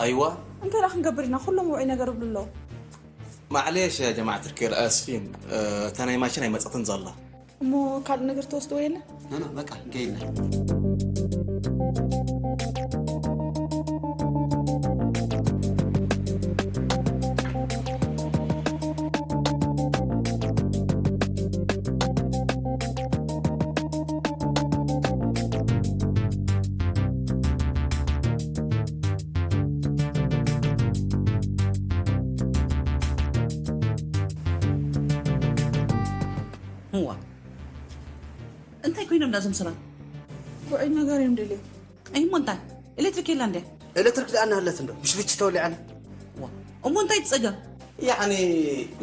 ኣይዋ እንታይ ደኣ ክንገብር ኢና? ኩሎም ውዑይ ነገር ይብሉ ኣለዉ። ማዕሌሽ ያ ጀማዓት ርኬር ኣስፊን። እታ ናይ ማሽን ኣይመፀትን ዘላ። እሞ ካልእ ነገር ተወስድዎ የለ? ና ና በቃ እንከይድና። እዋ እንታይ ኮይኖም ዳዞም ሰባት? ውዑይ ነገር እዮም ደልዮም። ኣይሞ እንታይ ኤሌክትሪክ የላ እንደ ኤሌክትሪክ ደኣ እናሃለት እንዶ ምሽፍች ተወሊዓና። እሞ እንታይ ትፀገም? ያዕኒ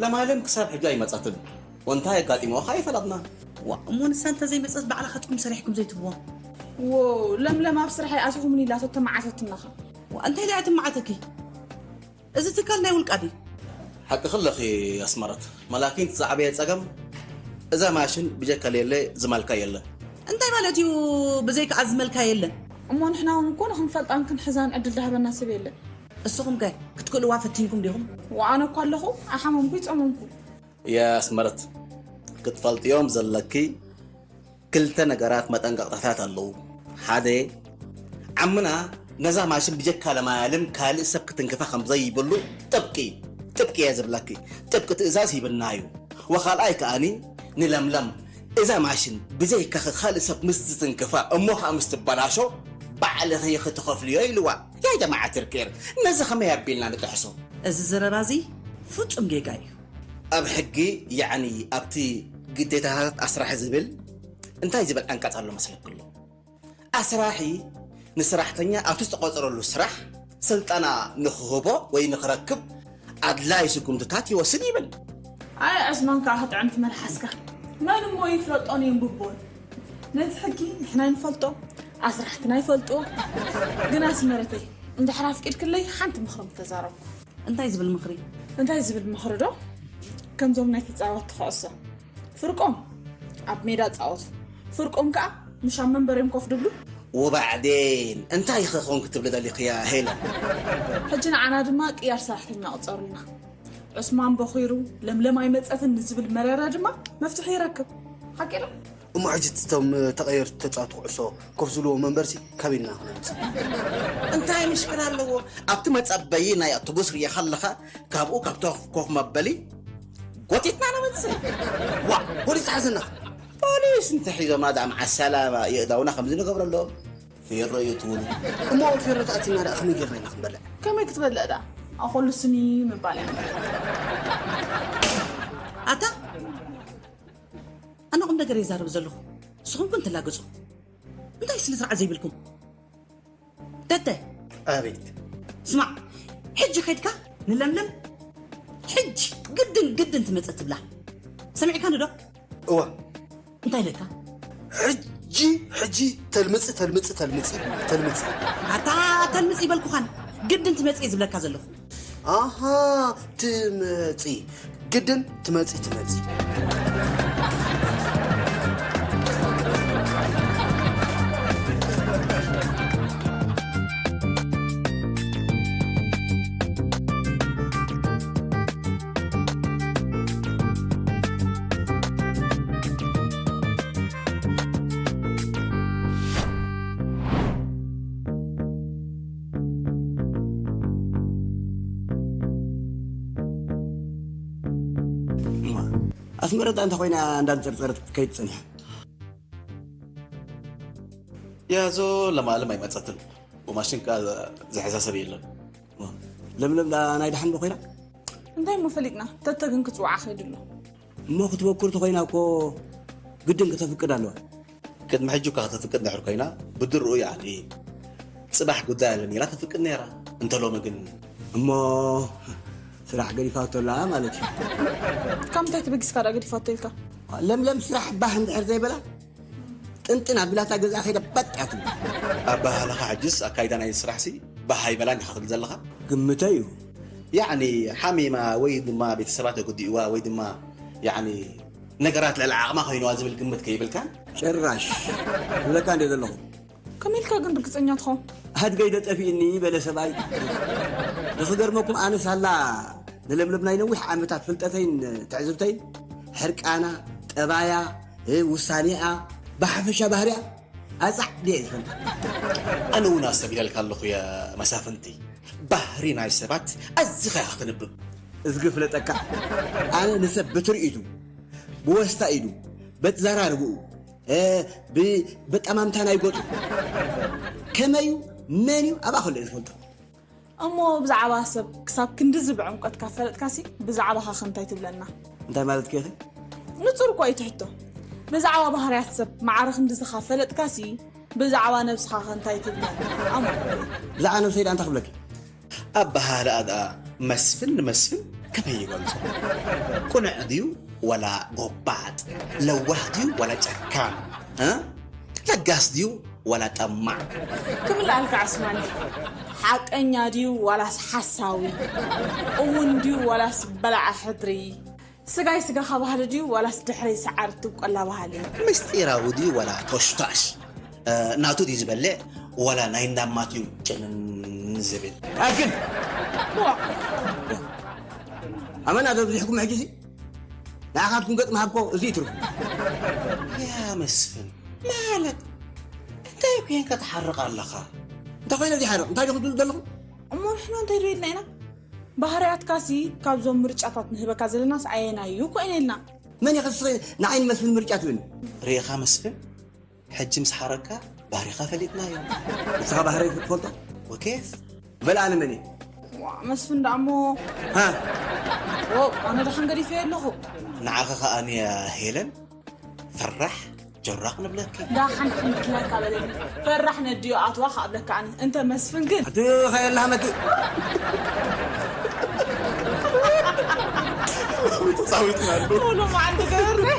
ለማለም ክሳብ ሕጂ ኣይመፀትን። ወንታይ ኣጋጢሞኻ ኣይፈለጥና። ዋ እሞ ንሳ እንተዘይመፀት ባዕላኻትኩም ሰሪሕኩም ዘይትብዎ? ዎ ለምለም ኣብ ስራሕ ኣይኣተኹምን ኢላቶ ተመዓተትናኻ። ዋ እንታይ ኢላ እያ ትመዓተኪ? እዚ ትካል ናይ ውልቃ ድዩ? ሓቂ ክለኺ ኣስመረት። መላኪን ዝዓበየ ፀገም እዛ ማሽን ብጀካ ሌለ ዝማልካ የለን። እንታይ ማለት እዩ ብዘይካ ዝመልካ የለን? እሞ ንሕና እውን እኮ ንክንፈልጣን ክንሕዛን ዕድል ዳህበና ሰብ የለን። እስኹም ከ ክትክእልዋ ፈቲንኩም ዲኹም? ወኣነ እኳ ኣለኹ ኣሓመምኩ ይፀመምኩ። የስመረት ክትፈልጥዮም ዘለኪ ክልተ ነገራት መጠንቀቕታታት ኣለዉ። ሓደ ዓምና ነዛ ማሽን ብጀካ ለማያልም ካልእ ሰብ ክትንክፋ ከም ዘይብሉ ጥብቂ ጥብቂ እየ ዝብለኪ። ጥብቂ ትእዛዝ ሂብና እዩ። ወኻልኣይ ከኣኒ ንለምለም እዛ ማሽን ብዘይካኺ ካልእ ሰብ ምስ ዝትንክፋ እሞ ከዓ ምስ ትበላሾ ባዕልኺ ክትኸፍልዮ ኢልዋ። ያ ጀማዓት ርኬር ነዚ ከመይ ኣቢልና ንጥሕሶ? እዚ ዘረባ እዚ ፍጹም ጌጋ እዩ። ኣብ ሕጊ ያዕኒ ኣብቲ ግዴታታት ኣስራሒ ዝብል እንታይ ዝብል ዓንቀጽ ኣሎ መስለኪ ኣሎ? ኣስራሒ ንስራሕተኛ ኣብቲ ዝተቖጸረሉ ስራሕ ስልጠና ንኽህቦ ወይ ንኽረክብ ኣድላዪ ስጉምትታት ይወስድ ይብል። ኣይ ዕስማን ከዓ ክጥዕምቲ መልሓስካ መን እሞ ይፍለጦን የንብቦን ነቲ ሕጊ ንሕና ይንፈልጦ ኣስራሕትና ይፈልጥዎ። ግን ኣስመረተይ እንድሕር ኣፍቂድክለይ ሓንቲ ምኽሪ ምተዛረብኩ። እንታይ ዝብል ምኽሪ? እንታይ ዝብል ምኽሪ ዶ? ከምዞም ናይ ተፃወትቲ ኩዕሶ ፍርቆም ኣብ ሜዳ ፃወቱ ፍርቆም ከዓ ምሽ ኣብ መንበሪም ኮፍ ድብሉ። ወባዕዴን እንታይ ኢኺ ኾንክ ትብሊ ደሊኽያ ሄለን? ሕጂ ንዓና ድማ ቅያር ሰራሕተኛ ቁፀሩልና። ዑስማን በኺሩ ለምለም ኣይመፀትን ንዝብል መረረ ድማ መፍትሒ ይረክብ። ሓቂ ዶ? እሞ ሕጂ እቶም ተቐየርቲ ተጻወቲ ኩዕሶ ኮፍ ዝብልዎ መንበርሲ ካበይ ኢና ክነምጽእ? እንታይ ምሽክል ኣለዎ? ኣብቲ መጸበዪ ናይ ኣውቶቡስ ርኢኻ ኣለኻ? ካብኡ ካብቲ ኮፍ መበሊ ጎቲትና ነምጽእ። ዋ! ፖሊስ ሓዘና። ፖሊስ እንተሒዞምና ደኣ መዓ ሰላማ የእዳውና ከምዚ ንገብረሎም። ፌሮ እዩ ትብሉ። እሞ ፌሮ ተኣቲና ደኣ ከመይ ጌርና ኢና ክንበልዕ? ከመይ ክትበልዕ ደኣ? ኣኾሉ ስኒ ምባል እያ። ኣታ ኣነ ቁም ነገር ይዛረብ ዘለኹ ንስኹም ግን ትላገጹ እንታይ ስነ ስርዓት ዘይብልኩም ደተ ኣቤት ስማዕ ሕጂ ከድካ ንለምለም ሕጂ ግድን ግድን ትመጸ ትብላ ሰሚዕካኒ ዶ እዋ እንታይ ኢለካ ሕጂ ሕጂ ተልምጽ ተልምጽ ተልምጽ ተልምጽ ኣታ ተልምጽ ይበልኩኻን ግድን ትመጽ ዝብለካ ዘለኹ ኣሃ ትመጺ ግድን ትመጺ ትመጺ ኣስመረታ እንተ ኮይና እንዳንፀርፀረት ከይትፅንሕ ያዞ ለማለም ኣይመፀትን ብማሽን ከዓ ዝሕዛ ሰብ የለን ለምለም ዳ ናይ ድሓን ዶ ኮይና እንታይ እሞ ፈሊጥና ተተ ግን ክፅውዓ ከይዱ ኣሎ እሞ ክትበኩር ተኮይና እኮ ግድን ክተፍቅድ ኣለዋ ቅድሚ ሕጂ እኳ ከተፍቅድ ድሕር ኮይና ብድርኡ ይዓሊ ፅባሕ ጉዳይ ኣለኒ ኢላ ተፍቅድ ነይራ እንተ ሎሚ ግን እሞ ስራሕ ገዲፋቶ ኣላ ማለት እዩ ካብ ምንታይ ተበጊስካ ዳ ገዲፋቶ ኢልካ ለምለም ስራሕ ባህ እንድሕር ዘይበላ ጥንጥን ኣቢላታ ገዝኣ ከይዳ በጥ እያ ትብል ኣባህላኻ ሕጅስ ኣካይዳ ናይ ስራሕሲ ባህ ኣይበላን ኢኻ ትብል ዘለኻ ግምተይ እዩ ያዕኒ ሓሚማ ወይ ድማ ቤተሰባ ተጉዲእዋ ወይ ድማ ያዕኒ ነገራት ልዕሊ ዓቕማ ኮይንዋ ዝብል ግምት ከይብልካን ጭራሽ ዝብለካ እንደ ዘለኹ ከመይ ኢልካ ግን ርግፀኛ ትኸውን ኣድገይ ዶ ጠፊእኒ በለ ሰብኣይ። ንኽገርመኩም ኣነ ሳላ ንለምለም ናይ ነዊሕ ዓመታት ፍልጠተይን ትዕዝብተይን ሕርቃና፣ ጠባያ፣ እ፣ ውሳኔኣ፣ ብሓፈሻ ባህሪያ ኣጻዕ ድየ ዝፈልጣ። ኣነ እውን ኣስተብሂለልካ ኣለኹ የ መሳፍንቲ። ባህሪ ናይ ሰባት ኣዚኻ ኢኻ ክትንብብ። እዝጊ ፍለጠካ። ኣነ ንሰብ ብትርኢቱ፣ ብወስታ ኢዱ፣ በትዘራርብኡ፣ እ፣ ብ-፣ በጠማምታ ናይ ገጹ ከመዩ መን እዩ ኣብኣ ከሎ እየ ዝፈልጦ። እሞ ብዛዕባ ሰብ ክሳብ ክንድዚ ብዕምቆት ካብ ፈለጥካሲ ብዛዕባኻ ከ እንታይ ትብለና? እንታይ ማለት ከ ኢኺ? ንጹር እኮ እዩ እቲ ሕቶ። ብዛዕባ ባህርያት ሰብ ማዕረ ክንድዚ ካብ ፈለጥካሲ ብዛዕባ ነብስኻ ከ እንታይ ትብለና? ኣሞ ብዛዕባ ነብሰይ ደኣ እንታይ ክብለኪ? ኣበሃህልኣ ደኣ መስፍን ንመስፍን ከመይ ይገልጾ? ቅኑዕ ድዩ ወላ ጎባጥ? ለዋህ ድዩ ወላ ጨካን? እ? ለጋስ ድዩ ወላ ጠማዕ? ክብልኣልካ ዓስማኒ፣ ሓቀኛ ድዩ ዋላስ ሓሳዊ? እሙን ድዩ ዋላስ በላዓ ሕድሪ? ስጋይ ስጋኻ ባህሊ ድዩ ዋላስ ድሕረይ ሰዓር ትብቆላ ባህሊ? ምስጢራዊ ድዩ ዋላ ቶሽቷሽ? እ፣ ናቱ ድዩ ዝበልዕ ዋላ ናይ እንዳማት እዩ ጭንን ዝብል? ኣግን! ዋ! ኣመና ዶ ኣብዚሕኩም ሕጂሲ? ንዓኻትኩም ገጥ ምሃብኮ እዚ ይትርፉ። ያ መስፍን፣ ማለት እንታይ ኮይንካ ትሓርቕ ኣለኻ? እንታይ ኮይነ እዚ ሓርቕ? እንታይ ዶ ክትብሉ ዘለኹም? እሞ ንሕና እንታይ ዶ ኢልና ኢና? ባህርያትካሲ ካብዞም ምርጫታት ንህበካ ዘለናስ ኣየናይ እዩ ኮይነ ኢልና? መን ኢኺ ንስኺ ንዓይ ንመስፍን ምርጫ ትብኒ? ርኢኻ መስፍን፣ ሕጂ ምስ ሓረካ ባህሪኻ ፈሊጥናዮ። ንስኻ ባህረይ ትፈልጦ? ወኬፍ? በል ኣነ መን እየ? ዋ፣ መስፍን ደኣ እሞ። ሃ? ዎ፣ ኣነ ደሓን ገዲፈዮ ኣለኹ። ንዓኺ ከኣ ንያ ሄለን፣ ፈራሕ ጀራቕ ንብለኪ። ዳ ሓንሓን ድላይካ በለኒ። ፈራሕ ነድዮ ኣትዋ ከኣ ብለካ ኣነ። እንተ መስፍን ግን። ኣቲ ኸየላ መኪ። ተጻዊትና ኣሎ። ቶሎ መዓል ትገብርኒ።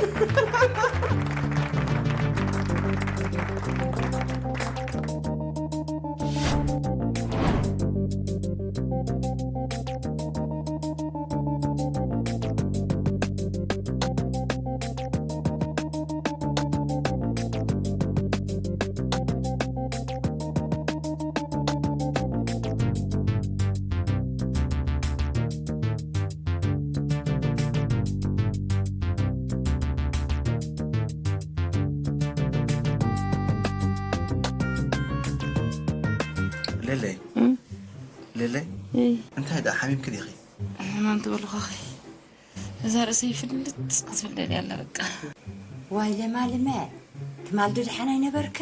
ሌለይ፣ እም? ሌለይ፣ እይ። እንታይ ደኣ ሓሚምኪ ዲኺ? ሕማም ትበልኹኺ። እዛ ርእሰይ ፍልጥ ክትብል ደልያ ኣላ በቃ። ዋይ ለማልመ፣ ትማል ዶ ደሓን ኣይነበርክ?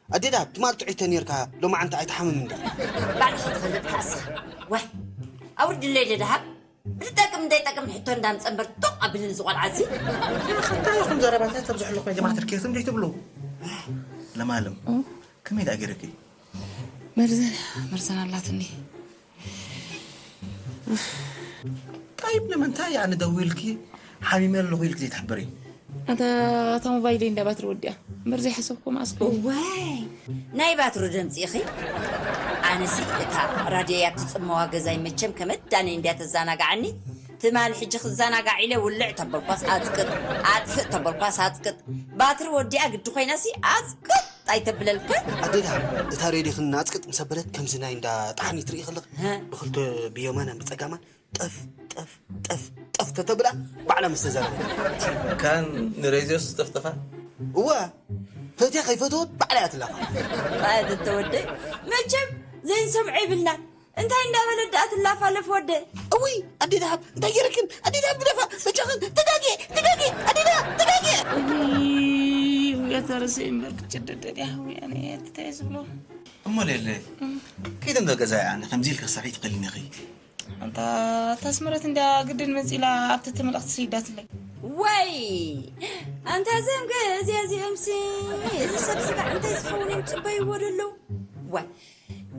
ኣዴዳ፣ ትማል ጥዑይ ተኔርካ፣ ሎማዓንቲ ኣይትሓምም እንዳ። ባዕልኻ ትፈልጥ ከኣ እስኻ። ዋይ፣ ኣውርድለይ ደደሃብ። ብዝጠቅም ዘይጠቅም ሕቶ እንዳምጸንበር ጦቕ ኣብልን እዚ ቆልዓ እዚ። እንታይ ኢኹም ዘረባታት ተብዝሑ ኣለኹም? ጀማዓ ትርኬቱም ዘይትብሉ? ለማለም፣ ከመይ ደኣ ገይረኪ? መርዘን፣ መርዘን ኣላትኒ። ጣይብ፣ ንምንታይ ኣነ ደዊልኪ ሓሚመ ኣለኹ ኢልኪ ዘይትሕብሪ? ኣታ፣ እታ ሞባይለይ እንዳ ባትሪ ወዲኣ እምበር ዘይሓሰብኩ መኣስኩ። እዋይ፣ ናይ ባትሪ ደምፂ ኢኺ? ኣነሲ እታ ራድዮ እያ ትፅመዋ ገዛይ መቸም ከመዳነይ እንድያ ተዘናጋዓኒ። ትማሊ ሕጂ ክዘናጋዕ ኢለ ውልዕ ተበልኳስ ኣፅቅጥ፣ ኣጥፍእ ተበልኳስ ኣፅቅጥ። ባትሪ ወዲኣ ግዲ ኮይናሲ ኣፅቅጥ ኣይተብለልከ? ኣዴዳ፣ እታ ሬድዮ ክና ኣፅቅጥ ምስ ኣበለት ከምዚ ናይ እንዳ ጣሕኒ ትርኢ ከለኺ፣ ሀ? ብኽልተ ብየማናን ብፀጋማን ጠፍ፣ ጠፍ፣ ጠፍ፣ ጠፍ ተተብላ ባዕላ ምስ ተዛረበት። ካን ንሬድዮስ ዝጠፍጠፋ? እወ፣ ፈትያ ከይፈተወት ባዕላ እያ ትላፋ። ኣይ፣ ተወደይ፣ መቸም ዘይንሰምዖ ይብልናን። እንታይ እንዳበለት ደኣ ትላፋለፍ ወደ? እውይ፣ ኣዴ ደሃብ፣ እንታይ ገይረክን? ኣዴ ደሃብ ግደፋ፣ በጃኽን፣ ተጋግየ፣ ተጋግየ፣ ኣዴ ደሃብ፣ ተጋግየ። እውይ፣ ውያት ዛረሰ እምበር ክጭደደድ እያ፣ ውያነ፣ እንታይ ዝብሎ? እሞ ሌለ፣ እም። ከይደ እንዶ ገዛ እያ፣ ኣነ ከምዚ ኢልካ ክሳብ ትኸልኒ ኢኺ። ኣንታ፣ እታ ኣስመረት እንድያ ግድን መጺላ ኣብቲ እቲ መልእኽቲ ሰይዳትለይ። ወይ! ኣንታ እዞም ገ-፣ እዚ፣ እዚኦምሲ፣ እዚ ሰብ ስጋዕ እንታይ ዝኸውን እዮም ጽበይዎ ደለዉ? ዋይ!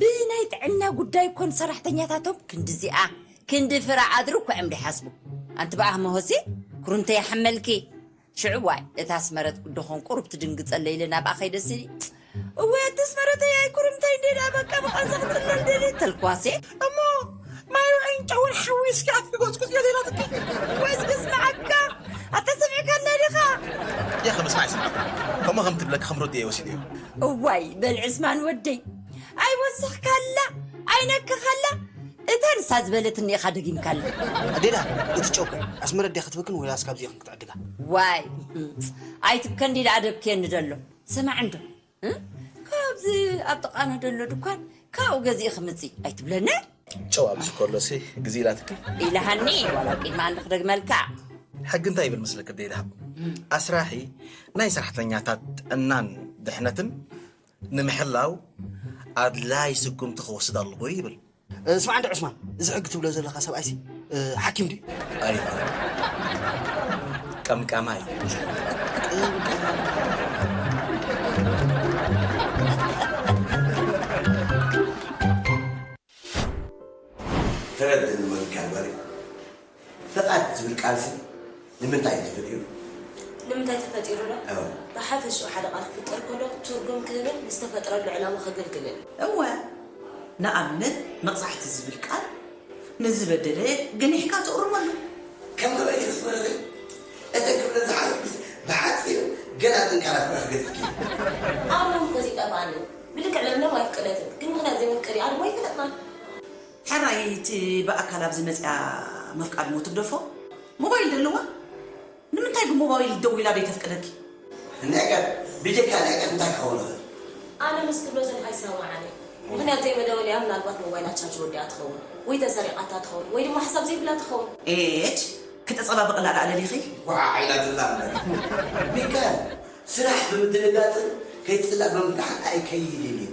ብናይ ጥዕና ጉዳይ እኮ ንሰራሕተኛታቶም ክንድዚኣ፣ ክንዲ ፍረ ኣድሪ እኮ እዮም ደይሓስቡ። ኣንቲ ብኣህ መሆሲ፣ ኩርንተ ይሓመልኪ። ሽዑ ዋይ፣ እታ ኣስመረት ዶ ኾን ቁሩብ ትድንግጸለይ ኢለ ናብኣ ኸይደ ስኒ። እወ፣ ኣቲ ኣስመረተይ ኣይኩርምተይ እንዴ፣ ዳ በቃ ብቐንዛ ክጽለል ደልየ ተልኳሴ። እሞ ማይ ውዒን ጨውን ሓዊስኪ ኣፍኪ ጎጽጉጽ እያ ሌላትኪ። ወይስ ክስምዓካ? ኣታ ሰሚዕካና ዲኻ? ያኸ ምስማዕ ይስምዓኩም። ከምኡ ከም ትብለካ ከም ረድዮ ወሲደዮ። እዋይ፣ በል ዕስማን ወደይ። ኣይወሰኽካላ፣ ኣይነክኻላ። እታ ንሳ ዝበለትኒ ኢኻ ደጊምካላ። ኣዴዳ፣ እቲ ጨውከ ኣስመረ ድያ ክትበክን ወይላስ ካብዚ ኢኽን ክትዕድጋ? ዋይ፣ ኣይትብከ እንዲ ደኣ ደብክየኒ ደሎ። ስማዕ እንዶ፣ እ? ካብዚ ኣብ ጥቓና ደሎ ድኳን ካብኡ ገዚእኺ ምጺ ኣይትብለኒ? ጨው ኣብዚ ከሎሲ ግዚ ኢላትኪ? ኢላሃኒ፣ ዋላ ቅድሚ ኣንዲ ክደግመልካ። ሕጊ እንታይ ይብል መስለኪ ኣዴ ደሃብ? ኣስራሒ ናይ ሰራሕተኛታት ጥዕናን ድሕነትን ንምሕላው ኣድላይ ስጉምቲ ክወስድ ኣለዎ ይብል። እ፣ ስማዕ እንዶ ዑስማን፣ እዚ ሕጊ ትብሎ ዘለኻ ሰብኣይሲ፣ እ፣ ሓኪም ድዩ? ኣይኮነን። ቀምቃማይ። ተረድእኒ መን እያ ጓለይ? ፍቓድ ዝብል ቃልሲ ንምንታይ እዩ ተፈጢሩ? ንምንታይ ተፈጢሩ ዶ? ኣዎ። ብሓፈሽኡ ሓደ ቃል ክፍጠር ከሎ ትርጉም ክህብን ንዝተፈጥረሉ ዕላማ ከገልግልን። እወ፣ ንኣብነት መቕጻዕቲ ዝብል ቃል ንዝበደለ ገኒሕካ ትእርመሉ። ከም ገበሬ ክስመረለይ እተን ክብለን ዝሓለፍኩስ ብሓጺሩ ገና ጥንካራ ፍረ ክገድፍኪ። ኣብ መንጎ እዚ ጠፋኣኒ። ብልክዕ ለምለም ኣይፍቀደትን፣ ግን ምኽንያት ዘይመፍቀዲኣ ድማ ኣይፈለጥናን። ሕራይ እቲ ብኣካል ኣብዚ መጽያ ምፍቃድ ሞ ትግደፎ? ሞባይል ደለዋ? ንምንታይ ብሞባይል ደዊላ ዘይተፍቅደኪ? ንዕቀት፣ ብጀካ ንዕቀት እንታይ ክኸውን ይኽእል? ኣነ ምስ ትብሎ ዘለኻ ይሰማማዓኒ። ምኽንያት ዘይመደወሊኣ ምናልባት ሞባይላ ቻርጅ ወዲኣ ትኸውን፣ ወይ ተሰሪቓታ ትኸውን፣ ወይ ድማ ሓሳብ ዘይብላ ትኸውን። ኤች፣ ክተጸባብቕላ ደኣ ደሊኺ? ጓዕ ኢላትላ እምበር። ሚካኤል፣ ስራሕ ብምድንጋጽን ከይትጽላእ ብምፍርሓን ኣይከይድን እዩ።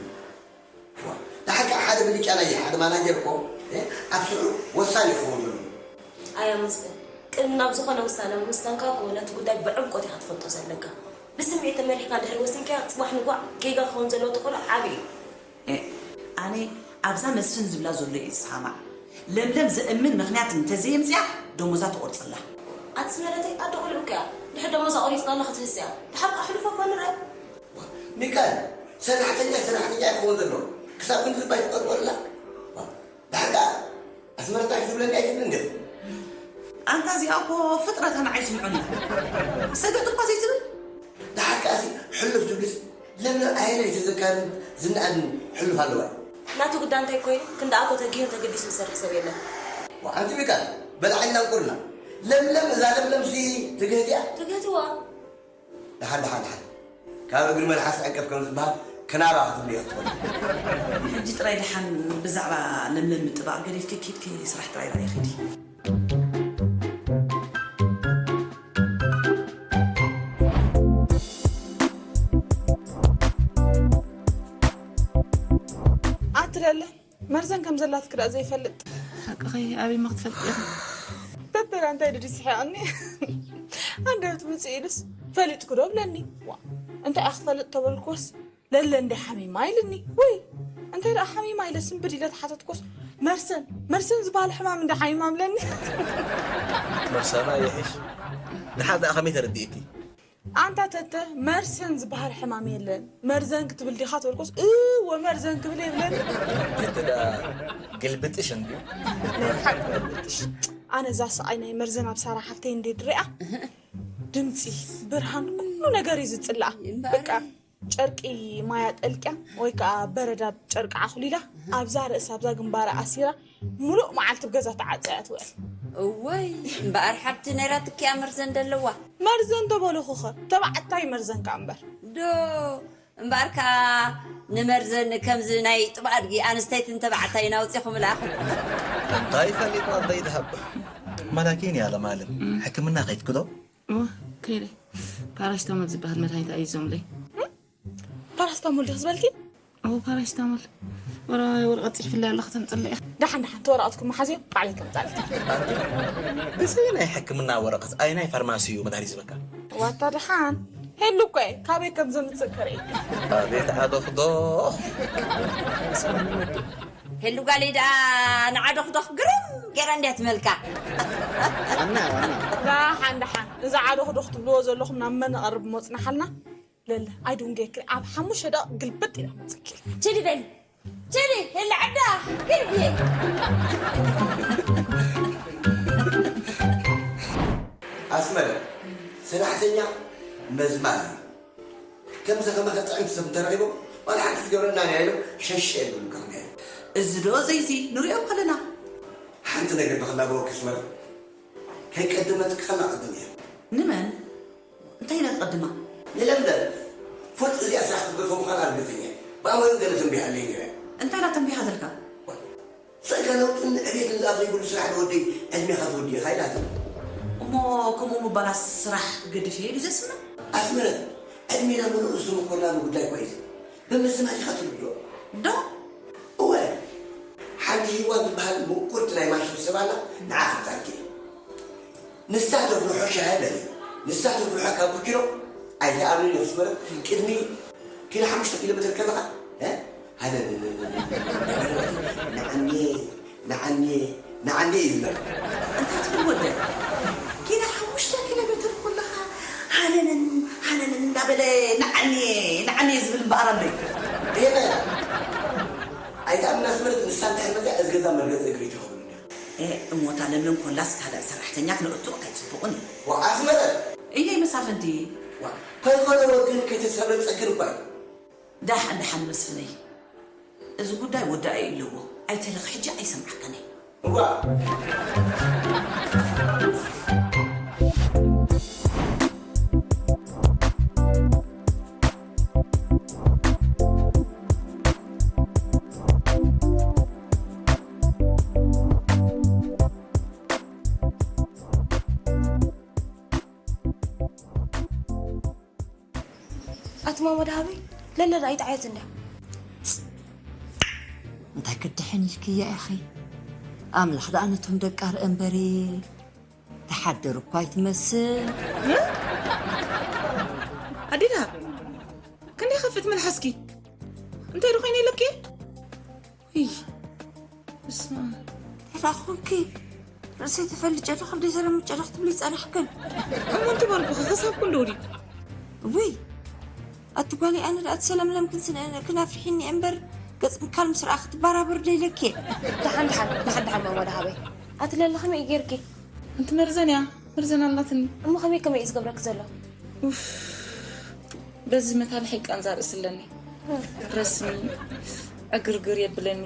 ዋ፣ ደሓር ከኣ ሓደ ብልጫ ናይ ሓደ ማናጀር እኮ፣ እ፣ ኣብ ስርሑ ወሳኒ ክኸውን ኣለዎ። ኣያ መስፍን፣ ቅድሚ ናብ ዝኾነ ውሳነ ምውሳንካ እኮ ነቲ ጉዳይ ብዕምቆት ኢኻ ትፈልጦ ዘለካ። ብስምዒት ተመሪሕካ እንድሕር ወሲንካዮ፣ ጽባሕ ንግሆ ጌጋ ክኸውን ዘለዎ ተኽእሎ ዓቢ እዩ። እ፣ ኣነ ኣብዛ መስፍን ዝብላ ዘሎ እየ ዝሰማማዕ። ለምለም ዘእምን ምኽንያት እንተዘየምጽኣ ደሞዛ ትቖርጸላ። ኣቲ ስመረተይ፣ ኣደ ቁልዑ እኮ እያ። ድሕሪ ደሞዛ ቆሪጽናላ ክትህስ እያ። ድሓር ከኣ ሕሉፋ እኳ ንርአ። ሚካኤል፣ ሰራሕተኛ ሰራሕተኛ ክኸውን ዘለዎ ክሳብ ክንዲ ዝባይ ትቐርበላ። ዳሕር ከኣ ኣስመረታ ክትብለኒ ኣይትብልን ዲኺ? ኣንታ እዚኣ እኮ ፍጥረታ ንዓይ ስምዑኒ። ሰገጥ እኳ ዘይትብል። ደሓር ከኣሲ ሕሉፍ ትብልስ ለምለም ኣየናይ ተዘካርን ዝነኣድን ሕሉፍ ኣለዋ? ናቱ ግዳ እንታይ ኮይኑ ክንደኣ እኮ ተጊሁን ተገዲሱን ዝሰርሕ ሰብ የለን። ዋ፣ ኣንቲ ሚካል በላዓይና እንቁልና። ለምለም፣ እዛ ለምለምሲ ትግህት እያ። ትግህትዋ። ደሓን፣ ደሓን፣ ደሓን። ካብ እግሪ መልሓስ ዕንቅፍ ከም ዝበሃል ክናባ ክትብሉ ኢኺ ትኾኑ። ሕጂ ጥራይ ደሓን ብዛዕባ ለምለም ምጥባቕ ገዲፍኪ ኪድኪ ስራሕ ጥራይ ርኣይ ኺዲ። ኣትለለ መርዘን ከም ዘላትኪ ደኣ ዘይፈልጥ። ሓቅኺ፣ ኣበይ እሞ ክትፈልጢ ኢኺ? ተተላ እንታይ ድዲ ስሒቕኒ? ኣንደበት ምጽእ ኢሉስ ፈሊጥኩ ዶ ብለኒ። ዋ፣ እንታይ እያ ክፈልጥ ተበልኩስ ለለ እንደ ሓሚማ ኢልኒ። ወይ እንታይ ደኣ ሓሚማ ኢለ ስንብድ ኢለ ተሓተትኩስ መርሰን፣ መርሰን ዝበሃል ሕማም እንደ ሓሚማ ብለኒ። መርሰና ይሕሽ። ድሓር ደኣ ከመይ ተረዲእኪ? ኣንታ ተተ መርሰን ዝበሃል ሕማም የለን። መርዘን ክትብል ዲኻ ተበልኩስ፣ እወ መርዘን ክብል የብለኒ። እቲ ደኣ ግልብጥሽ እንድዩ። ናይ ሓቂ ግልብጥሽ። ኣነ እዛ ስቓይ ናይ መርዘን ኣብ ሳራ ሓፍተይ እንዴ ድሪኣ፣ ድምጺ፣ ብርሃን፣ ኩሉ ነገር እዩ ዝጽልኣ። እምበኣር በቃ ጨርቂ ማያ ጠልቅያ ወይ ከኣ በረድ ኣብ ጨርቂ ዓኹሊላ ኣብዛ ርእሳ ኣብዛ ግንባራ ኣሲራ ሙሉእ መዓልቲ ኣብ ገዛ ተዓጽያ ትውዕል። እወይ እምበኣር ሓብቲ ነይራትኪ እያ መርዘን ደለዋ። መርዘን ተበልኹኸ ተባዕታይ መርዘን ከኣ እምበር። ዶ እምበኣር ከኣ ንመርዘን ከምዚ ናይ ጥባ ኣድጊ ኣንስተይትን ተባዕታይን ኣውጺኹምላ ኢኹም። እንታይ ፈሊጥና ኣደይ ደሃብ። መላኪን እያ ለማለም ሕክምና ከይድኪ ዶ? እወ፣ ከይደ። ፓራሲታሞል ዝበሃል መድሃኒት ኣዚዞምለይ። ፓራሲታሞል ዲኺ ዝበልኪ? እወ፣ ፓራሲታሞል። ወረ-፣ ወረቐት ጽሒፍለይ ኣሎ፣ ከተምጽለይ ኢኺ። ደሓን፣ ደሓን፣ እቲ ወረቐትኩም መሓዝዮ፣ ባዕለይ ከምጻልኪ። ብዘይ ናይ ሕክምና ወረቐት፣ ኣየናይ ፋርማሲ እዩ መድሃኒት ዝበካ? ዋታ ደሓን፣ ሄሉ እኮ እየ፣ ካበይ ከም ዘምጽእ ከርእየኪ። ኣቤት ዓዶኽዶኽ። ስማኒ ወዲ። ሄሉ ጓለይ ደኣ ንዓዶኽዶኽ ግርም ገይራ እንድያ ትመልካ። ዋና፣ ዋና። ደሓን፣ ደሓን፣ እዚ ዓዶኽዶኽ ትብልዎ ዘለኹም ናብ መን ንቐርብ እሞ ጽናሓልና። ለለ፣ ኣይድንጉየክን፣ ኣብ ሓሙሽተ ደቂቕ ግልብጥ ኢለ ክመጸኪ። ችዲ በሊ፣ ችዲ፣ ሄለ ዓዳ፣ ግልብየ። ኣስመረ፣ ሰራሕተኛ መዝማር እዩ። ከምዚ ከማኻ ጥዕምቲ ሰብ እንተረኺቦም፣ ዋላ ሓንቲ ትገብረና እያ ኢሎም ሸሽ የብሉ ከመያ። እዚ ዶ ዘይዚ ንሪኦ ከለና። ሓንቲ ነገር ብኸላ ብወኪስ መረ ከይቀደመትክ ከላ ቅድም እያ። ንመን? እንታይ ኢላ ትቐድማ? ንለምለም። ፍርጥ እዚኣ ስራሕ ክትገፎ ምዃና ርግጽኛ እየ። ብኣመሉ ገለ ተንቢሃለይ ነይረ። እንታይ ኢላ ተንቢሃትልካ? ጸጋ ለውጥን ዕቤትን ዝኣተይብሉ ስራሕ ንወደይ ዕድሜኻ ትወዲ ኢኻ ኢላትኒ። እሞ ከምኡ ምባላ ስራሕ ክገድፍ እየ ኢሉ ዘስምዕ? ኣስመረት፣ ዕድሜና ምሉእ ዝተመኮርናሉ ጉዳይ እኳ እዩ። ብምዝማድ ኢኻ ትርድኦ። ዶ? እወ፣ ሓንቲ ሂዋ ትበሃል ምቁርቲ ናይ ማሽን ሰብ ኣላ፣ ንዓ ክብጻኪ። ንሳ ተፍልሖ ሻሂ በሊ፣ ንሳ ተፍልሖ ካፑቺኖ። ኣይትኣምንን ኢኹ ኣስመረት፣ ቅድሚ ኪሎ ሓሙሽተ ኪሎ ሜትር ከለኻ፣ እ? ሃለለለለ። ንዓኒ፣ ንዓኒ፣ ንዓኒ እዩ ዝብል። እንታይ ትብል ወደይ? ኪሎ ሓሙሽተ ኪሎ ሜትር ከለኻ ሃነንን ሃነንን እንዳበለ ንዓኒ፣ ንዓኒ እዩ ዝብል እምበኣር ኣቦይ። እየ በላ። ኣይትኣምና ኣስመረት፣ ንሳ እንድሕር መፅያ እዚ ገዛ መርገፂ እግሪ ትኸውን እንድያ። እ፣ እሞታ ለምለም ኮላስ ካልእ ሰራሕተኛ ክነእቱ ኣይፅቡቕን እዩ። ዋ፣ ኣስመረት! እየ መሳፍንቲ። ዋ፣ ከይኮነ ወግን ከይተሰብረ ፀግን እኳ እዩ። ዳሕ እንድሓን መስፍነይ፣ እዚ ጉዳይ ወዳኢ ኣለዎ። ኣይተልኽ፣ ሕጂ ኣይሰምዓካን እየ። እዋ። ኣቲ ማማ ደሃበይ፣ ለለ ደኣ ኣይጠዓየት እንድያ። እንታይ ክድሕን ኢልክያ ኢኺ? ኣምላኽ ደኣ ነቶም ደቃ ርአ እምበሪ፣ ትሓድር እኳ ኣይትመስል። ኣዴ ደሃብ፣ ክንደይ ከፍት መልሓስኪ? እንታይ ዶ ኮይነ ኢለኪ? ውይ፣ በስመ ኣብ። እንታይ ደኣ ኾንኪ? ርእሰይ ተፈልጨ ዶ፣ ከብደይ ተለምጨ ዶ ክትብሊ ጸናሕክን? እሞ እንታይ በልኩ? ክሳብ ክንዲ ወዲት። ውይ፣ ኣቲ ጓለይ፣ ኣነ ደኣ እቲ ሰለምለም ክንስን-፣ ክናፍሒኒ እምበር፣ ገጽ ምካል ምስ ረኣ ክትበራበር ደይለኪ። ደሓን፣ ደሓን፣ ደሓን፣ ደሓን፣ ማማ ደሃበይ። ኣቲ ለለ ከመይ እዩ ጌርኪ? እንቲ መርዘን እያ፣ መርዘን ኣላትኒ። እሞ ከመይ፣ ከመይ እዩ ዝገብረኪ ዘሎ? ኡፍ፣ በዚ መታልሐይ ቃንዛ ርእሲ ኣለኒ። ረስኒ፣ ዕግርግር የብለኒ፣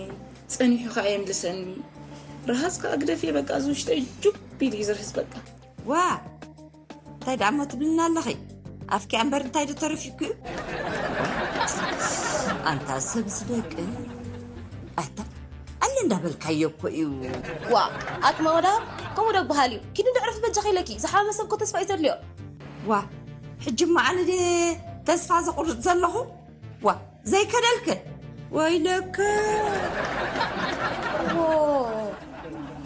ጸኒሑ ከኣ የምልሰኒ። ረሃጽ ከኣ ግደፍየ፣ በቃ፣ እዚ ውሽጠይ ጁብ ኢሉ እዩ ዝርህጽ፣ በቃ። ዋ! እንታይ ደኣ እሞ ትብልና ኣለኺ? ኣፍኪ እምበር እንታይ ዶ ተረፊኩ? ኣንታ ሰብ ዝደቅን። ኣታ፣ ኣለ እንዳበልካዮ እኮ እዩ። ዋ፣ ኣቲ ማማ ደሃብ፣ ከምኡ ዶ ይበሃል እዩ? ኪዲ እንዶ ዕረፊ በጃኺ ኢለኪ፣ ዝሓመመ ሰብ እኮ ተስፋ እዩ ዘድልዮ። ዋ፣ ሕጂ እሞ ኣነ ድየ ተስፋ ዘቑርጽ ዘለኹ? ዋ፣ ዘይከደልክን። ወይለከ። ዋ፣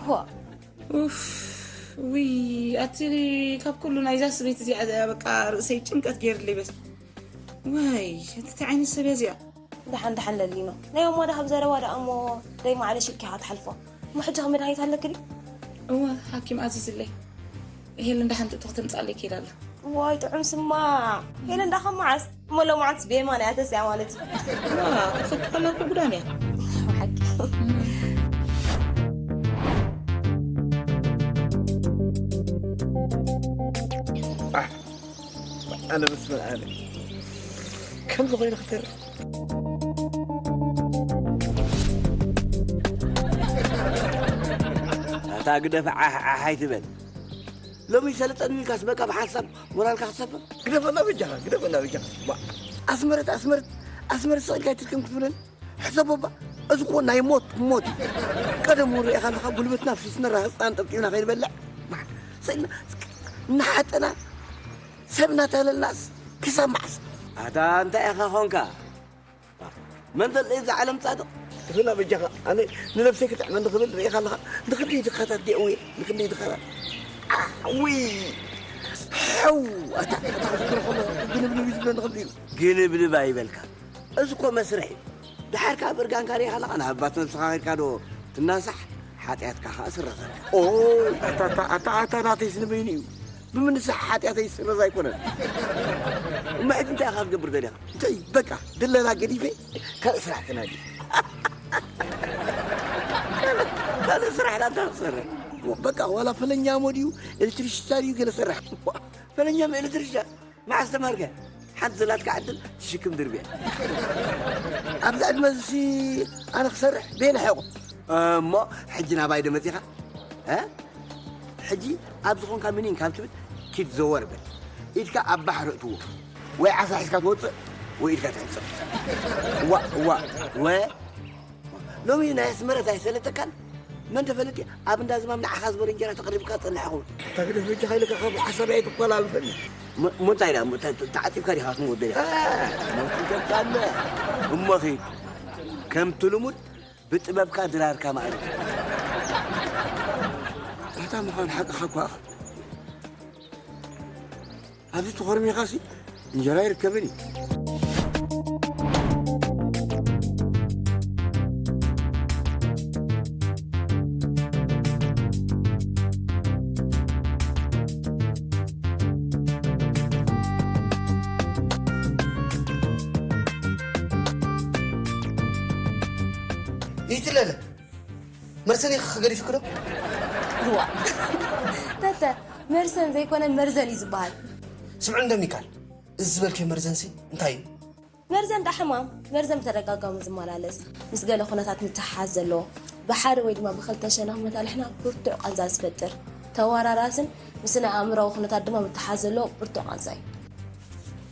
ዋ። ኡፍ፣ ውይ፣ ኣቲ ካብ ኩሉ ናይዛ ስበይቲ እዚኣ በቃ ርእሰይ ጭንቀት ገይርለይ በስ። ዋይ፣ ኣቲ እንታይ ዓይነት ሰብ እያ እዚኣ? ደሓን፣ ደሓን ለሊኖ። ናይ ማማ ደሃብ ዘረባ ደኣ እሞ ደይ ማዕለሽ ኢልኪ ኢኻ ትሓልፎ። እሞ ሕጂ ከ መድሃኒት ኣለኪ ድዩ? እወ፣ ሓኪም ኣዚዝለይ። ሄለን ደሓን ትእቶ ክተምጻለይ ከይዳ ኣላ። ዋይ፣ ጥዑም ስማዕ። ሄለን ደኣ ካብ መዓስ? እሞ ሎማዓንትስ ብየማን እያ ተስያ ማለት እዩ። ዋ፣ ክትፈቱ ከላ እኮ ጉዳም እያ። ሓቂ። ኣነ ምስ መርኣኒ ከምዚ ኮይነ ክተርፍ። ኣታ ግደፍ ዓሕ ዓሕ ኣይትበል። ሎሚ ሰለጠን ኢልካስ በቃ ብሓንሳብ ሞራልካ ክትሰብር? ግደፈና በጃኻ፣ ግደፈና በጃኻ። ዋ፣ ኣስመረት፣ ኣስመረት፣ ኣስመረት ስቕ ኢልካ ኣይትድከም ክትብለኒ? ሕሰቦ እባ፣ እዚ እኮ ናይ ሞት ሞት እዩ። ቀደም እውን ርኢኻ ኣለኻ፣ ጉልበትና ፍስስና ራህፅና ኣንጠብጢብና ከይንበልዕ፣ ዋ፣ ስቕ ኢልና እናሓጠና ሰብ እናተለልናስ ክሳብ መዓስ? ኣታ እንታይ ኢኻ ኾንካ? መን ዘሎ እዩ እዛ ዓለም ጻድቕ? ርና በጃኻ፣ ኣነ ንነብሰይ ክጥዕመኒ ክብል ርኢኻ ኣለኻ። ንኽንደይ ድኻታት ዲኦም እየ፣ ንኽንደይ ድኻታት። ኣዊ! ሕው! ኣታ፣ ኣታ፣ ዝብሎ ኸሎ ግንብንብ እዩ ዝብለኒ ኸሎ እዩ። ግንብንብ ኣይበልካ። እዚ እኮ መስርሕ እዩ። ድሓር ከኣ ብእርጋንካ ርኢኻ ኣለኻ፣ ናብ ኣባት ነብስኻ ኸድካ ዶ ትናሳሕ? ሓጢኣትካ ኸኣ ስረዘልካ። ኦ፣ ኣታ፣ ኣታ፣ ኣታ፣ ኣታ፣ ናተይ ስንበይኑ እዩ። ብምንሳሕ ሓጢኣተይ ይስረዝ ኣይኮነን። እሞ ሕጂ እንታይ ኢኻ ክትገብር ደሊኻ? እንታይ በቃ ድለላ ገዲፈ ካልእ ስራሕ ተናዲ። ካልእ ስራሕ ኢላ እንታይ ክትሰርሕ? በቃ ዋላ ፈለኛ እሞ ድዩ ኤሌክትሪሽታ ድዩ ገለ ሰርሕ። ፈለኛ እሞ ኤሌክትሪሽታ መዓስ ተማርከ? ሓንቲ ናትካ ዕድል ትሽክም ድርብያ። ኣብዚ ዕድመ እዚ ኣነ ክሰርሕ ቤነ ሕቑ። እሞ ሕጂ ናባይ ዶ መጺኻ? እ? ሕጂ ኣብ ዝኾንካ ምኒን ካብ ትብል ኪድ ዘወር በል። ኢድካ ኣብ ባሕሪ እትዎ። ወይ ዓሳ ሒዝካ ትወጽእ ወይ ኢድካ ትሕጽብ። ዋ፣ ዋ፣ ወ-፣ ሎሚ ናይ ኣስመረት ኣይሰለጠካን? መን ተፈለጢ ኣብ እንዳ ዝማም ንዓኻ ዝበረ እንጀራ ተቐሪብካ ጸኒሕኹም። ተግደፍ እጅኻ ኢልካ ካብ ሓሳብ ኣይትቆላልፈኒ። ሞ-፣ ሞ እንታይ ደኣ? ሞ-፣ ተ-፣ ተ-፣ ተዓጢብካ ዲኻ ክትመውት ደሊኻ? እ። ሞት ይገብካለ። እሞ ኺድ። ከምቲ ልሙድ ብጥበብካ ድራርካ ማዕረ። እታ ምዃን ሓቅኻ እኳ ኢኻ። ኣብዚ ተኾርሚኻሲ እንጀራ ይርከብን እዩ። ይትለለ መርሰን ኢኻ ገዲፍክዶ? እዋ። ተተ፣ መርሰን ዘይኮነ መርዘን እዩ ዝበሃል። ስምዑ እንዶ ሚካል፣ እዚ ዝበልከ መርዘንሲ እንታይ እዩ? መርዘን ደኣ ሕማም፣ መርዘን ብተደጋጋሚ ዝመላለስ፣ ምስ ገለ ኩነታት ምትሕሓዝ ዘለዎ፣ ብሓደ ወይ ድማ ብኽልተ ሸነኽ መታልሕና ብርቱዕ ቃንዛ ዝፈጥር፣ ተወራራስን ምስ ናይ ኣእምሮዊ ኩነታት ድማ ምትሓዝ ዘለዎ ብርቱዕ ቃንዛ እዩ።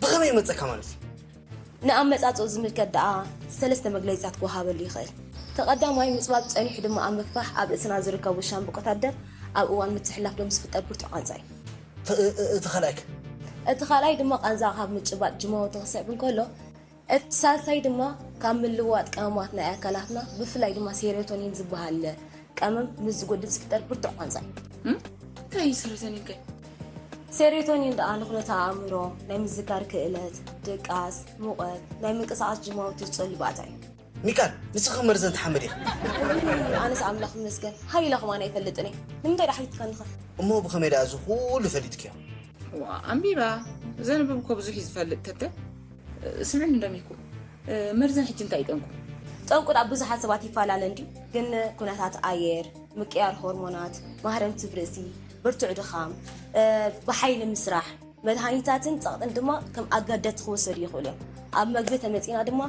ብኸመይ ይመጸካ ማለት እዩ? ንኣመጻጽኡ ዝምልከት ደኣ ሰለስተ መግለጺታት ክወሃበሉ ይኽእል። እቲ ቀዳማይ ምጽባብ ጸኒሑ ድማ ኣብ ምፍፋሕ ኣብ ርእስና ዝርከቡ ሻምብቆታት ደም ኣብ እዋን ምትሕልላፍ ደም ዝፍጠር ብርቱዕ ቃንዛ እዩ። እቲ፣ እ-፣ እ-፣ እቲ ካልኣይ ከ? እቲ ካልኣይ ድማ ቃንዛ ካብ ምጭባጥ ጅማውቲ ክስዕብ እንከሎ፣ እቲ ሳልሳይ ድማ ካብ ምልውዋጥ ቀመማት ናይ ኣካላትና ብፍላይ ድማ ሴሮቶኒን ዝበሃል ቀመም ምስ ዝጎድል ዝፍጠር ብርቱዕ ቃንዛ እዩ። እም? እንታይ እዩ ሴሮቶኒን ከ? ሴሮቶኒን ደኣ ንኹነታ ኣእምሮ፣ ናይ ምዝካር ክእለት፣ ድቃስ፣ ሙቐት፣ ናይ ምንቅስቓስ ጅማውቲ ዝጸሉ ባእታ እዩ። ሚካል፣ ንስኺ መርዘን ትሓምድ ኢኺ። እውይ፣ ኣነስ ኣምላኽ ይመስገን፣ ሃይለ ከማን ኣይፈልጥን እየ። ንምንታይ ደኣ ሓቲትካኒ ኸ? እሞ ብኸመይ ደኣ እዚ ኩሉ ፈሊጥክዮ? ዋ፣ ኣንቢባ፣ ዘንብብ እኮ ብዙሕ እዩ ዝፈልጥ፣ ተተ። ስምዕኒ እንዶ ሚኩ፣ መርዘን ሕጂ እንታይ እዩ ጠንቁ? ጠንቁ ደኣ ብዙሓት ሰባት ይፈላለ እንድዩ፣ ግን ኩነታት ኣየር፣ ምቅያር ሆርሞናት፣ ማህረምቲ ብርእሲ፣ ብርቱዕ ድኻም፣ እ፣ ብሓይሊ ምስራሕ፣ መድሃኒታትን ጸቕጥን ድማ ከም ኣጋደድቲ ክወሰዱ ይኽእሉ እዮም። ኣብ መግቢ ተመጺና ድማ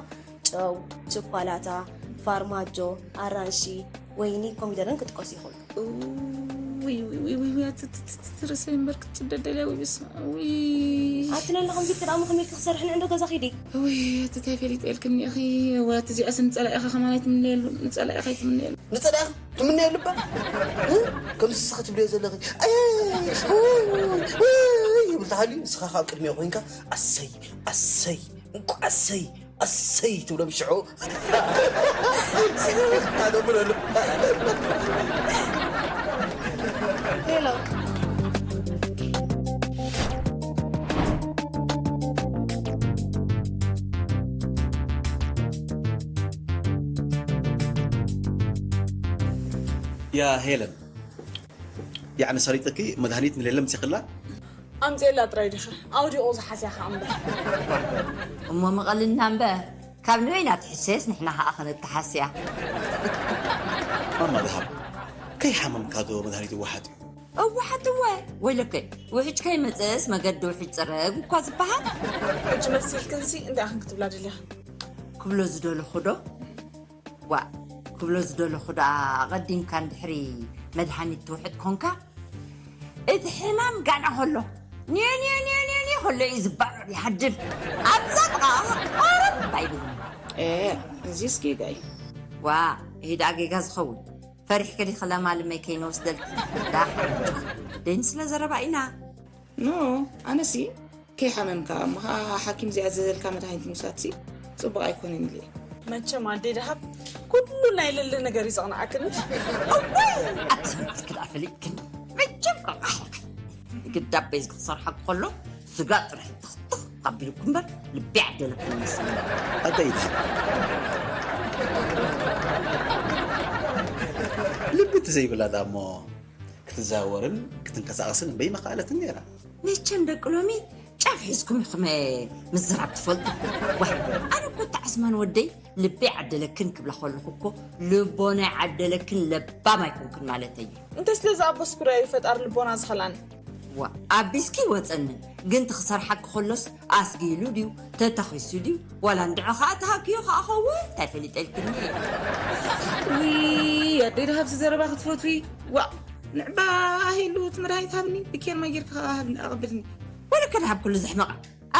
ጨው፣ ቸኮላታ፣ ፋርማጆ፣ ኣራንሺ፣ ወይኒ፣ ኮሚደረን ክጥቀሱ ይኽእሉ። ውይ፣ ውይ፣ ውይ፣ ውይ፣ ውይ፣ ኣቲ-፣ ቲ-፣ ቲ-፣ ቲ-፣ ርእሰይ እምበር ክትስደድ ደልያ፣ ውይ፣ በስመ ኣብ፣ ውይ። ኣቲ ለለ ከምዚ ክዳሙ ከመይ ክሰርሕን እንዶ ገዛ ኺዲ? ውይ፣ ኣቲ ታይ ፈሊጠ ኢልክኒ ኢኺ? ወይ ኣቲ እዚኣስ ንጸላኢኻ ከማን ኣይትምነየሉ፣ ንጸላኢኻ ኣይትምነየሉ። ንጸላኢኻ ትምነየሉ እባ? እ? ከምዚ ንስኺ ትብልዮ ዘለኺ፣ ኣይ፣ ውይ፣ ውይ፣ ውይ፣ ይብል ተሃልዩ፣ ንስኻ ካብ ቅድሚኡ ኮይንካ፣ ኣሰይ፣ ኣሰይ፣ እንቋዕ ኣሰይ፣ ኣሰይ ትብሎ ብሽዑ። ኣደብረሉ። ሄሎ። ያ ሄለን፣ ያዕኒ ሰሪጥኪ መድሃኒት ንሌለ ምጺኽላ? ኣምጽኤላ ጥራይ ዲኻ? ኣውዲቑ ዝሓስያ ኸኣ እምበር። እሞ ምቐልና እምበር፣ ካብ ንበይና ትሕሰስ ንሕና ኸኣ ኸነተሓስያ። ማማ ደሃብ፣ ከይሓመምካ ዶ መድሃኒት ይወሓጥ እዩ? እወሓት እወ፣ ወይለከይ፣ ውሕጅ ከይመጽእስ መገዲ ውሕጅ ጽረግ እኳ ዝበሃል። ሕጂ መሲልክንሲ እንታይ ኢኽን ክትብላ ደሊኽን? ክብሎ ዝደለኹ ዶ? ዋእ፣ ክብሎ ዝደለኹ ደኣ፣ ኣቐዲምካ እንድሕሪ መድሃኒት ትውሕጥ ኮንካ፣ እቲ ሕማም ጋና ከሎ፣ ኒዮ፣ ኒዮ፣ ኒዮ፣ ኒዮ፣ ኒዮ ከሎ እዩ ዝባረር፣ ይሃድም። ኣብዛ ጥቓ ኸኣ ቆረብ ኣይብልን። ኤ፣ እዚስ ጌጋ እዩ። ዋእ፣ ይሄ ደኣ ጌጋ ዝኸውን። ፈሪሕኪ ዲኺ ለማልመይ ከይንወስደልኪ? ዳሓን ኣጆኺ። ደይንስለ ዘረባ ኢና። ኖ፣ ኣነሲ ከይሓመምካ እሞ ኸዓ ሓኪም ዝያዘዘልካ መድሃኒት ምውሳድሲ ጽቡቕ ኣይኮነን ኢለ እየ። መቸም ኣደይ ደሃብ ኩሉ ናይ ልሊ ነገር እዩ ዘቕንዓክን። እዋይ! ኣቲ ስምዒትኪ ደኣ ፈሊጥክኒ። መቸም ቆልዓ ኢኺ። ግዳ ኣበይ ክሰርሓ ከሎ ስጋ ጥራሕ ትኽትኽ ኣቢልኩ እምበር ልቢ ዓደለክን ይመስለኒ። ኣደይ ደሃብ። ልቢ ተዘይብላ ደኣ እሞ ክትዘዋወርን ክትንቀሳቐስን በይመኸኣለትን ነይራ። መቸም ደቂ ሎሚ ጫፍ ሒዝኩም ኢኹም ምዝራብ ትፈልጡ። ዋይ፣ ኣነ እኮ እታ ዓስማን ወደይ ልቢ ዓደለክን ክብላ ከለኹ እኮ ልቦና ይዓደለክን ለባም ኣይኮንክን ማለተይ እዩ። እንተ ስለ ዝኣበስኩ ዶ እዩ ፈጣሪ ልቦና ዝኸልኣኒ? ዋ ኣቢስኪ ወፀኒ። ግን ትኽሰርሓኪ ከሎስ ኣስጊሉ ድዩ ተተኺሱ ድዩ ዋላ እንድዖ ከዓ ተሃክዩ ከዓ ኸውን እንታይ ፈሊጠልክኒ። ውይ ኣደይ ደሃብሲ ዘረባ ክትፈትዊ። ዋ ንዕባ ሂሉ እቲ መድሃኒት ሃብኒ ብኬር መጊርካ ከዓ ሃብኒ ኣቐብልኒ። ወለከ ደሃብ ኩሉ ዘሕመቐ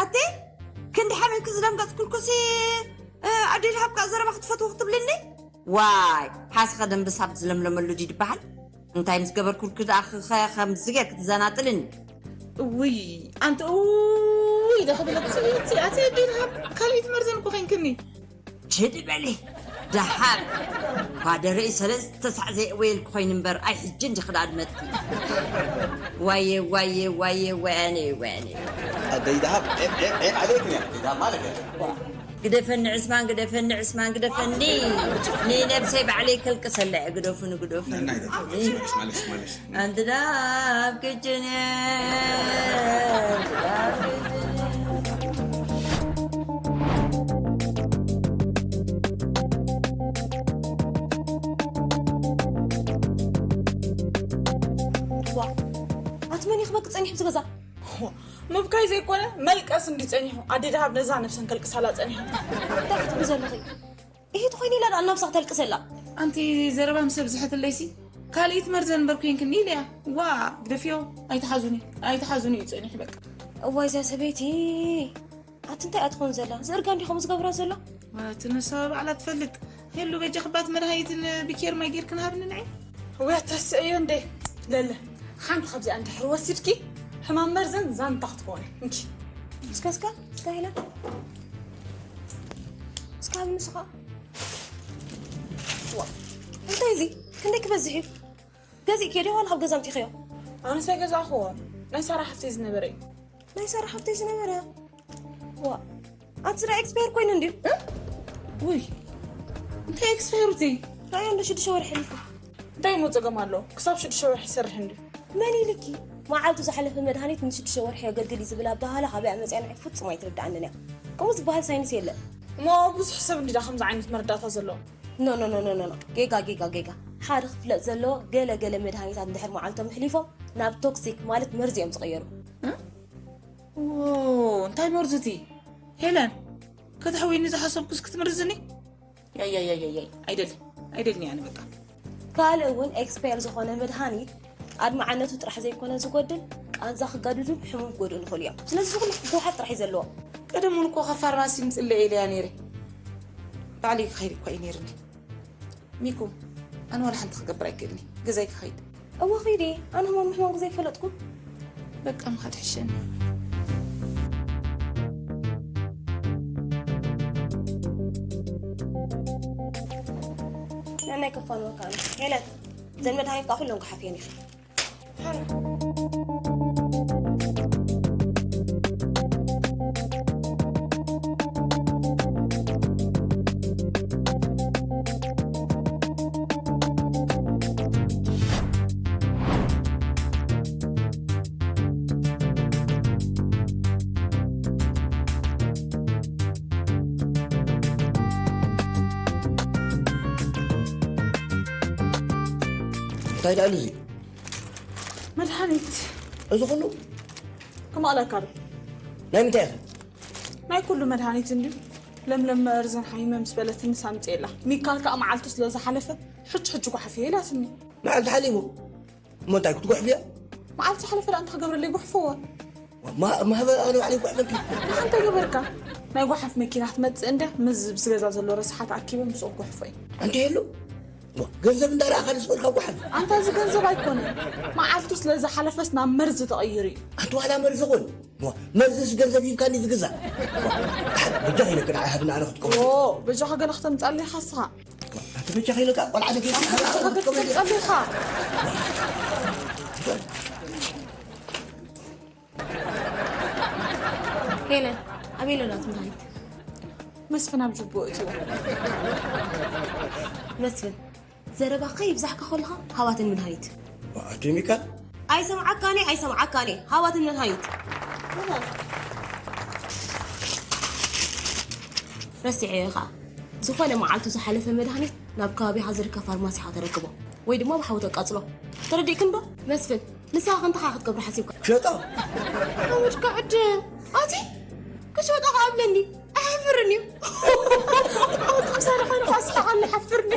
ኣቴ ክንዲ ሓሚምኪ ዝደንገፅኩልኩሲ ኣደይ ደሃብ ከዓ ዘረባ ክትፈትዊ ክትብልኒ። ዋይ ሓስኸ ደንብሳብ ዝለምለመሉ ድዩ ዝበሃል? እንታይ ምስ ገበርኩልኪ ደኣ ኸ ከምዚ ጌርኪ ትዘናጥልኒ? እውይ ኣንቲ እውይ ዶ ክብለኪ? ኣቲ ኣደይ ደሃብ ካልኣይቲ መርዘን እኮ ኮይንክኒ። ችዲ በሊ ደሃብ ኳደረኢ ሰለስተ ሳዕ ዘይእወየልኪ ኮይኑ እምበር ኣይ ሕጂ እንዲኺ ደኣ ድመጥኪ። ዋየ ዋየ ዋየ ወያነ ወያነ። ኣደይ ደሃብ ዒቕ ዒቕ ዒቕ ኣደይክን እያ ኣደይ ደሃብ ማለት እያ። ግደፈኒ ዕስማን ግደፈኒ ዕስማን ግደፈኒ። ንነብሰይ ባዕለይ ከልቅሰላ እየ ግደፉኒ ግደፉኒ። ናይ ናይ ደሃብ ማለሽ ማለሽ ማለሽ። ኣንቲ ደሃብ ክጅን እየ። ዋ ኣቲ መን ይኽበክ ጸኒሑ ብዚ ገዛ? ምብካይ ዘይኮነ መልቀስ እንዲ ጸኒሑ ኣደ ደሃብ ነዛ ነብሰን ከልቅሳላ ጸኒሑ። እንታይ ክትብሊ ዘለኺ? ይሄ ትኾይኒ ኢላ ደኣ ናብሳ ክተልቅሰላ። ኣንቲ ዘረባ ምስ ኣብዝሐትለይሲ ካልኢት መርዘን እምበር ኮይንክኒ ኢለያ። ዋ ግደፍዮ ኣይትሓዙኒ ኣይትሓዙኒ እዩ ጸኒሑ በቃ። እዋይ እዛ ሰበይቲ ኣቲ እንታይ እያ ትኾን ዘላ? ዝእርጋ እንዲ ከምኡ ዝገብራ ዘሎ? እቲ ንሳ ባዕላ ትፈልጥ። ሄሉ በጃኺ ባት መድሃኒትን ብኬር ማይ ጌርክን ሃብኒ ንዒ። ወይ ኣተስእዮ እንዴ ለለ ሓንቲ ካብዚኣ እንድሕር ወሲድኪ ሕማም መርዘን ዛንታ ክትኮኒ እንኪ። እስከ እስከ እስከ ሄለን እስከ ሃብኒ ንስኻ። ዋ እንታይ እዚ ክንደይ ክበዝሕ እዩ? ገዚእክዮ ድዩ ዋላ ካብ ገዛ ኣምጺኽዮ? ኣነስ ኣይገዛእኽዎን ናይ ሳራ ሓፍተይ ዝነበረ እዩ። ናይ ሳራ ሓፍተይ ዝነበረ ዋ ኣቲ ስራ ኤክስፓየር ኮይኑ እንድዩ። ውይ እንታይ ኤክስፓየር እቲ? ራእዮ እንዶ ሽዱሽተ ወርሒ ሕሊፉ። እንታይ እሞ ጸገም ኣሎ ክሳብ ሽዱሽተ ወርሒ ይሰርሕ እንድዩ። መን ኢልኪ? መዓልቱ ዝሓለፈ መድሃኒት ንሽዱሽተ ወርሒ የገልግል እዩ ዝብል ኣበሃህላ ካበይ ኣመጺኣ ንዓይ ፍጹም ኣይትርድኣንን እያ። ከምኡ ዝበሃል ሳይንስ የለን። እሞ ብዙሕ ሰብ እንድዳ ከምዚ ዓይነት መረዳእታ ዘለዎ። ኖ ኖ ኖ ኖ ኖ ጌጋ ጌጋ ጌጋ። ሓደ ክፍለጥ ዘለዎ ገለ ገለ መድሃኒታት እንድሕር መዓልቶም ኣሕሊፎም ናብ ቶክሲክ ማለት መርዚ እዮም ዝቕየሩ። ዎ እንታይ መርዚ እቲ? ሄለን ከተሕውይኒ ዝሓሰብኩስ ክትምርዝኒ? ያያያያያይ ኣይደልን ኣይደልን ያኒ በቃ። ካልእ እውን ኤክስፓየር ዝኾነ መድሃኒት ኣድማዕነቱ ጥራሕ ዘይኮነ ዝጎድል ቃንዛ ክጋድዱን ሕሙም ክጎድኡን ይኽእሉ እዮም። ስለዚ እዚ ኩሉ ክትወሓጥ ጥራሕ እዩ ዘለዎ። ቀደም እውን እኮ ካብ ፋርማሲ ምፅለየ ኢለያ ነይረ። ባዕለይ ክኸይድ እኳ እዩ ነይርኒ። ሚኩ ኣነ ዋላ ሓንቲ ክገብር ኣይክእልኒ። ገዛይ ክኸይድ። እወ ኺዲ ኣነ ህማም ምሕማምኩ ዘይፈለጥኩ። በቃ ምኻድ ሕሸኒ። ንዕናይ ከፋንወካ ኣነ ሄለን ዘን መድሃኒት ከዓ ኩለን ጉሓፍየን ኢኺ። እንታይ ደኣሉ እዚ? መድሃኒት። እዚ ኩሉ? ክማቕለካ ዶ? ናይ ምንታይ ኢኸ? ናይ ኩሉ መድሃኒት እንድዩ። ለምለም መእርዝን ሓሚመ ምስ በለትኒ ሳምፅኤላ። ሚካል ከዓ መዓልቱ ስለ ዝሓለፈ ሕጂ ሕጂ ጓሓፍ እየ ኢላትኒ። መዓልቲ ሓሊፉ? እሞ እንታይ ክትጉሕፍያ? መዓልቲ ሓለፈ ደኣ እንታይ ክገብረለይ ጉሕፍዎ። ማህበር ኣነ ባዕለይ ጉሕፈኪ። እንታይ ገበርካ? ናይ ጓሓፍ መኪና ክትመጽእ እንዳ ምስ ምስ ገዛ ዘሎ ረስሓት ኣኪበ ምስኡ ጉሕፎ እዩ። ኣንቲ ሄሉ ገንዘብ እንዳረኣኻ ንስበልካ ጓሓፍ። ኣንታ እዚ ገንዘብ ኣይኮነ መዓልቱ ስለ ዝሓለፈስ ናብ መርዚ ተቐይሩ እዩ። ኣንቲ ዋላ መርዚ ኾን መርዝስ ገንዘብ ሂብካኒ ዝግዛእ። ብጃ ኢለክ ንዓይ ሃብና ኣነ ክትቀበል። በጃኻ ገለ ክተምጻለይ ኢኻ ንስኻ። ኣቲ በጃኺ ኢለካ ቆልዓ ደገ ጸሊኻ። ሄለን ኣበይ ኣሎ ናት መድሃኒት? መስፍን ኣብ ጅቦ እትዎ። መስፍን ዘረባኻ ይብዛሕካ ከለኻ ሃዋትን መድሃኒት። ኣቲ ሚካል ኣይሰምዓካኒ ኣይሰምዓካኒ ሃዋትን መድሃኒት። ረሲዐዮ ኸዓ ዝኾነ መዓልቱ ዝሓለፈ መድሃኒት ናብ ከባቢኻ ዝርከብ ፋርማሲ ኢኻ ተረክቦ ወይ ድማ ብሓዊ ተቃፅሎ። ተረዲእክን ዶ? መስፍን ንሳ ከ እንታይ ክትገብሮ ሓሲብካ? ክሸጦ። ኣወድካ ዕደ ኣቲ ክሸጦ ከኣብለኒ ኣይሓፍርን እዩ። ኣቲ ምሳሌ ኾይኑ ካስሓ ከለ ሓፍርኒ።